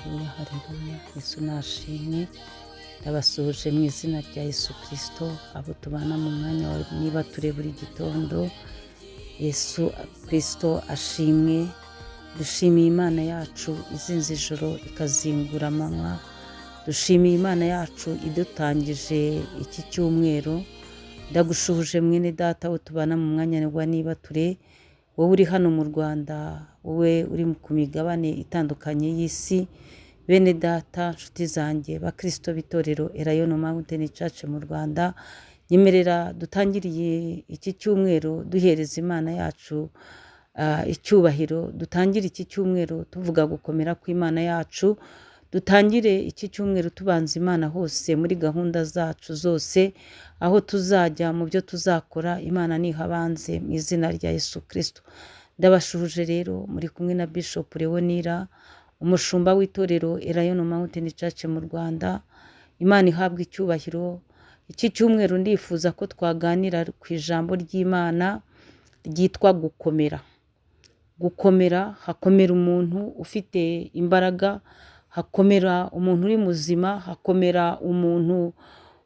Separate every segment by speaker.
Speaker 1: Haleluya, haleluya, Yesu nashimwe. Ndabasuhuje mu izina rya Yesu Kirisito, abo tubana mu mwanya wa niba ture buri gitondo. Yesu Kirisito ashimwe. Dushimiye Imana yacu izinze ijoro ikazingura amanywa. Dushimiye Imana yacu idutangije iki cyumweru. Ndagushuhuje mwene data wo tubana mu mwanya wa niba ture, wowe uri hano mu Rwanda, wowe uri ku migabane itandukanye y'isi. Bene data, nshuti zanjye, bakristo b'itorero Elayono Mountain Church mu Rwanda, nyemerera dutangiriye iki cyumweru duhereza Imana yacu icyubahiro. Dutangire iki cyumweru tuvuga gukomera kw'Imana yacu. Dutangire iki cyumweru tubanza Imana hose muri gahunda zacu zose, aho tuzajya, mu byo tuzakora, Imana nihabanze mu izina rya Yesu Kirisito. Ndabashuhuje rero, muri kumwe na Bishop Leonira, umushumba w'itorero Elayono Mountain Church mu Rwanda. Imana ihabwa icyubahiro. Iki cyumweru ndifuza ko twaganira ku ijambo ry'Imana ryitwa gukomera. Gukomera, hakomera umuntu ufite imbaraga, hakomera umuntu uri muzima, hakomera umuntu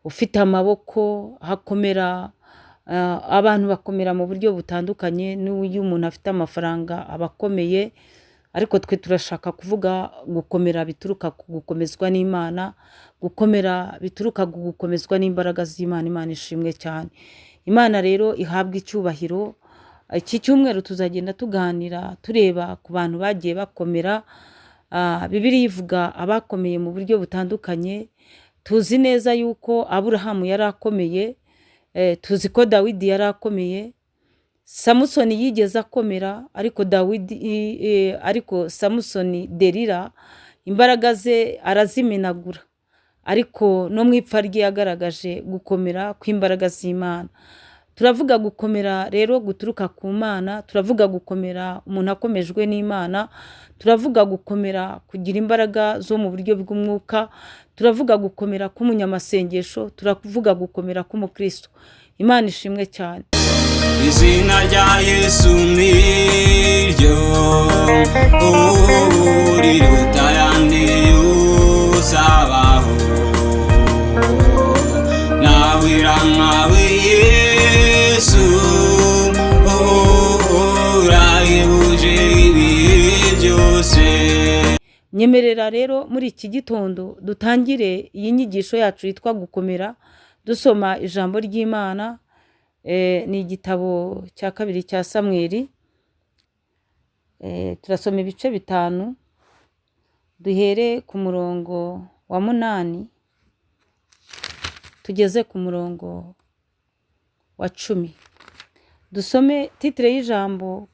Speaker 1: ufite amaboko, hakomera abantu bakomera mu buryo butandukanye. N'iyo umuntu afite amafaranga aba akomeye, ariko twe turashaka kuvuga gukomera bituruka ku gukomezwa n'Imana, gukomera bituruka ku gukomezwa n'imbaraga z'Imana. Imana ishimwe cyane. Imana rero ihabwa icyubahiro. Iki cyumweru tuzagenda tuganira tureba ku bantu bagiye bakomera. Bibiliya ivuga abakomeye mu buryo butandukanye. Tuzi neza yuko Aburahamu yari akomeye, tuzi ko Dawidi yari akomeye, Samusoni yigeze akomera, ariko Dawidi, ariko Samusoni Delila imbaraga ze arazimenagura, ariko no mu ipfa rye yagaragaje gukomera kw'imbaraga z'Imana. Turavuga gukomera rero guturuka ku Mana, turavuga gukomera umuntu akomejwe n'Imana, turavuga gukomera kugira imbaraga zo mu buryo bw'umwuka, turavuga gukomera k'umunyamasengesho, turavuga gukomera k'umukristo. Imana ishimwe cyane.
Speaker 2: Izina rya Yesu niryo ubu riruta ayandi yose abaho, nawe nkawe Yesu urahebuje ibihe byose.
Speaker 1: Nyemerera rero muri iki gitondo dutangire iyi nyigisho yacu yitwa gukomera, dusoma ijambo ry'Imana. Ni igitabo cya kabiri cya Samweli. Turasoma ibice 5, duhere ku murongo wa 8 tugeze ku murongo wa 10. Dusome titre y'ijambo,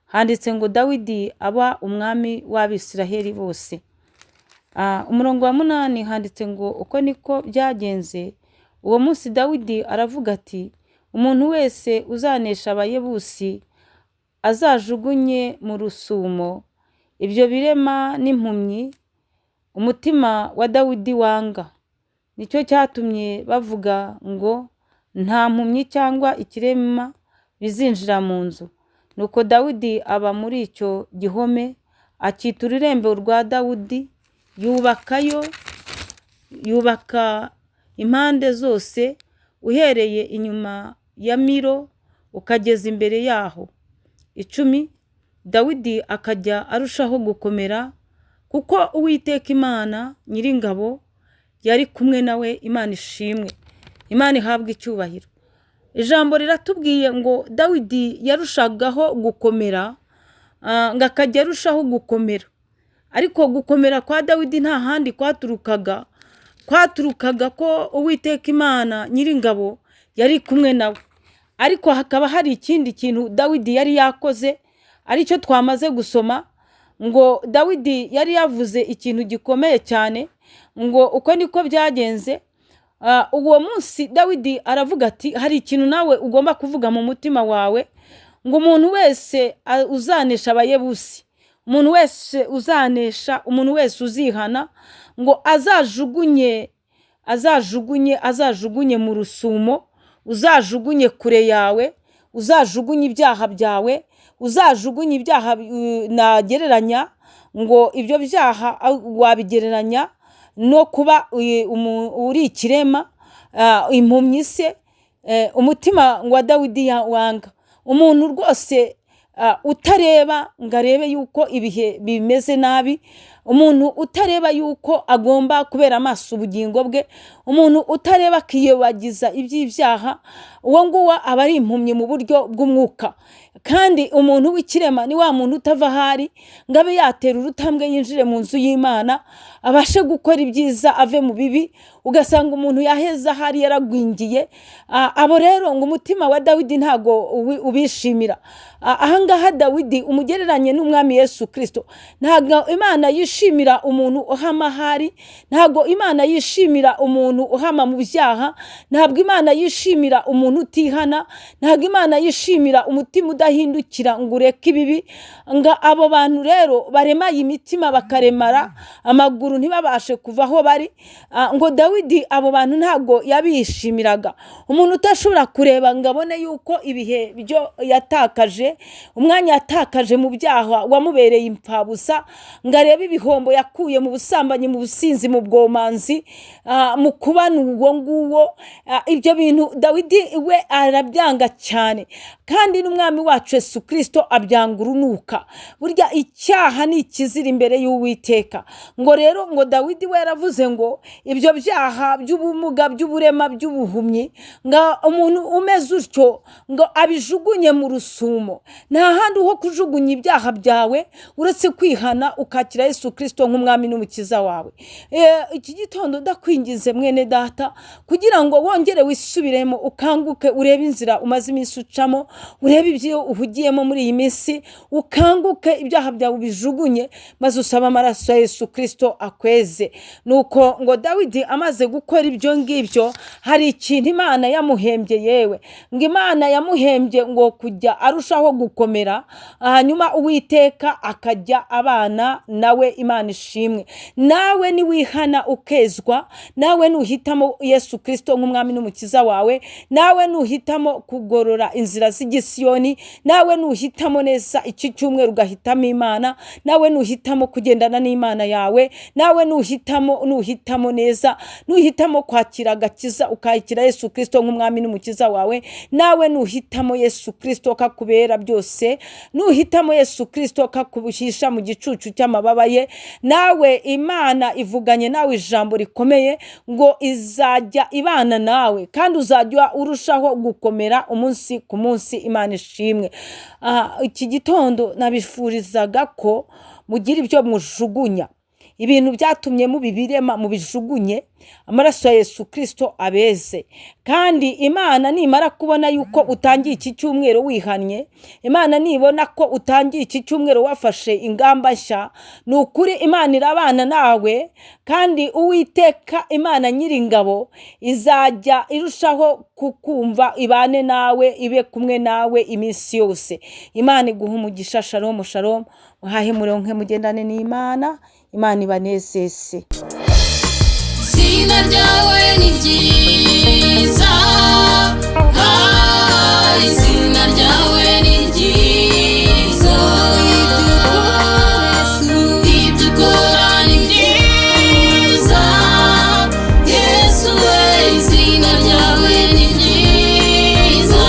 Speaker 1: handitse ngo Dawidi aba umwami w'Abisiraheli bose. Umurongo wa 8 handitse ngo uko niko byagenze uwo munsi Dawidi aravuga ati umuntu wese uzanesha Abayebusi azajugunye mu rusumo ibyo birema n'impumyi umutima wa Dawidi wanga. Nicyo cyatumye bavuga ngo nta mpumyi cyangwa ikirema bizinjira mu nzu. Nuko Dawidi aba muri icyo gihome, akita ururembo rwa Dawudi, yubakayo, yubaka impande zose uhereye inyuma ya Milo ukageza imbere yaho. 10 Dawidi akajya arushaho gukomera kuko Uwiteka Imana Nyiringabo yari kumwe nawe. Imana ishimwe, Imana ihabwe icyubahiro. Ijambo riratubwiye ngo Dawidi yarushagaho gukomera, ngo akajya arushaho gukomera. Ariko gukomera kwa Dawidi nta handi kwaturukaga, kwaturukaga ko Uwiteka Imana Nyiringabo yari kumwe nawe. Ariko hakaba hari ikindi kintu Dawidi yari yakoze, aricyo twamaze gusoma, ngo Dawidi yari yavuze ikintu gikomeye cyane, ngo uko niko byagenze. Uwo munsi Dawidi aravuga ati hari ikintu nawe ugomba kuvuga mu mutima wawe, ngo umuntu wese uzanesha Abayebusi, umuntu wese uzanesha, umuntu wese uzihana, ngo azajugunye, azajugunye, azajugunye mu rusumo, uzajugunye kure yawe, uzajugunye ibyaha byawe, uzajugunye ibyaha nagereranya Ngo ibyo byaha wabigereranya no kuba uri ikirema, impumyi se. Umutima wa Dawidi wanga umuntu rwose utareba ngo arebe yuko ibihe bimeze nabi, umuntu utareba yuko agomba kubera amaso ubugingo bwe, umuntu utareba akiyobagiza iby'ibyaha, uwo nguwo aba ari impumyi mu buryo bw'umwuka. Kandi umuntu w'ikirema ni wa muntu utava aho ari ngo abe yatera urutambwe yinjire mu nzu y'Imana, abashe gukora ibyiza ave mu bibi. Ugasanga umuntu yaheze aho ari yaragwingiye. Abo rero ngo umutima wa Dawidi ntago ubishimira. Ahangaha Dawidi umugereranye n'umwami Yesu Kirisito. Ntabwo Imana yishimira umuntu uhama ahari, ntabwo Imana yishimira umuntu uhama mu byaha, ntabwo Imana yishimira umuntu utihana, ntabwo Imana yishimira umutima udahindukira ngo ureke ibibi. Ngo abo bantu rero baremaye imitima bakaremara amaguru ntibabashe kuva aho bari. Ngo Dawidi abo bantu ntabwo yabishimiraga. Umuntu utashobora kureba ngo abone yuko ibihe byo yatakaje, umwanya yatakaje mu byaha wamubereye impfabusa, ngo arebe ibihombo yakuye mu busambanyi, mu businzi, mu bwomanzi, mu kubana uwo nguwo. Ibyo bintu Dawidi we arabyanga cyane, kandi n'umwami wacu Yesu Kirisito abyanga urunuka. Burya icyaha ni ikizira imbere y'Uwiteka. Ngo rero ngo Dawidi we yaravuze ngo ibyo byaha by'ubumuga, by'uburema, by'ubuhumyi, ngo umuntu umeze utyo ngo abijugunye mu rusumo. Nta handi ho kujugunya ibyaha byawe uretse kwihana ukakira Yesu Kirisito nk'umwami n'umukiza wawe. Iki gitondo ndakwinginze mwene data, kugira ngo wongere wisubiremo, ukanguke, urebe inzira umaze iminsi ucamo, urebe ibyo uhugiyemo muri iyi minsi, ukanguke ibyaha byawe ubijugunye, maze usabe amaraso ya Yesu Kirisito akweze. Nuko ngo Dawidi amaze gukora ibyo ngibyo, hari ikintu Imana yamuhembye. Yewe, ngo Imana yamuhembye ngo kujya arushaho gukomera, hanyuma Uwiteka akajya abana nawe. Imana ishimwe. Nawe niwihana ukezwa, nawe nuhitamo Yesu Kirisito nk'umwami n'umukiza wawe, nawe nuhitamo kugorora inzira z'igisiyoni, nawe nuhitamo neza iki cyumweru ugahitamo Imana, nawe nuhitamo kugendana n'Imana yawe, nawe nuhitamo neza, nuhitamo kwakira agakiza ukakira Yesu Kirisito nk'umwami n'umukiza wawe, nawe nuhitamo Yesu Kirisito kakubera byose, nuhitamo Yesu Kirisito kakubuhisha mu gicucu cy'amababa ye, nawe Imana ivuganye nawe ijambo rikomeye ngo izajya ibana nawe, kandi uzajya urushaho gukomera umunsi ku munsi. Imana ishimwe. Iki gitondo nabifurizaga ko mugira ibyo mujugunya, ibintu byatumye mubibirema mubijugunye, amaraso ya Yesu Kirisito abeze. Kandi Imana nimara kubona yuko utangiye iki cyumweru wihannye, Imana nibona ko utangiye iki cyumweru wafashe ingamba nshya, ni ukuri Imana irabana nawe, kandi Uwiteka Imana nyiringabo izajya irushaho kukumva, ibane nawe, ibe kumwe nawe iminsi yose. Imana iguha umugisha. Shalom, shalom. Muhahe muronke, mugendane n'Imana. Imana ibanezeze.
Speaker 3: Izina ryawe ni ryiza.